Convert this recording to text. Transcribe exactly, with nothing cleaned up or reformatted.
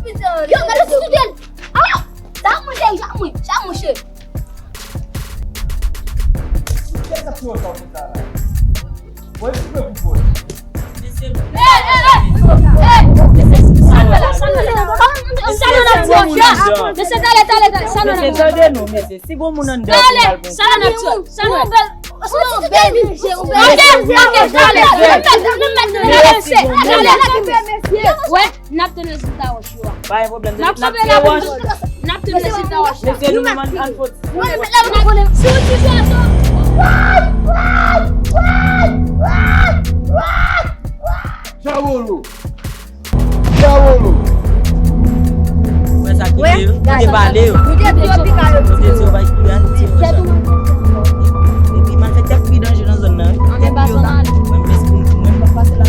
Yo, gade sou dèyè l. Ah! Sa mwen, sa mwen, sa mwen, chè. Mesye, mesye, talè, talè, talè, talè, sa nou ap fè? Mesye, tande nou, mesye. Si gon moun anndan, talè, sa nou ap fè? Sa nou ap fè? Ok, ok, talè. Mesye, mesye. Wè, n ap tann rezilta wòch yo a. Pa gen pwoblèm. N ap kanpe la pou n ap tann rezilta wòch la. Mesye, nou menm, ann fòt. Si w di jwè sa. Jawolo. Jawolo. Wè sa ki te yo. Yo te pale yo. Yo te di yo pa eksplike anyen. Epi malfektè ap pi danje nan zòn nan, wi. Mwen, mwen, mwen, mwen pa pase la.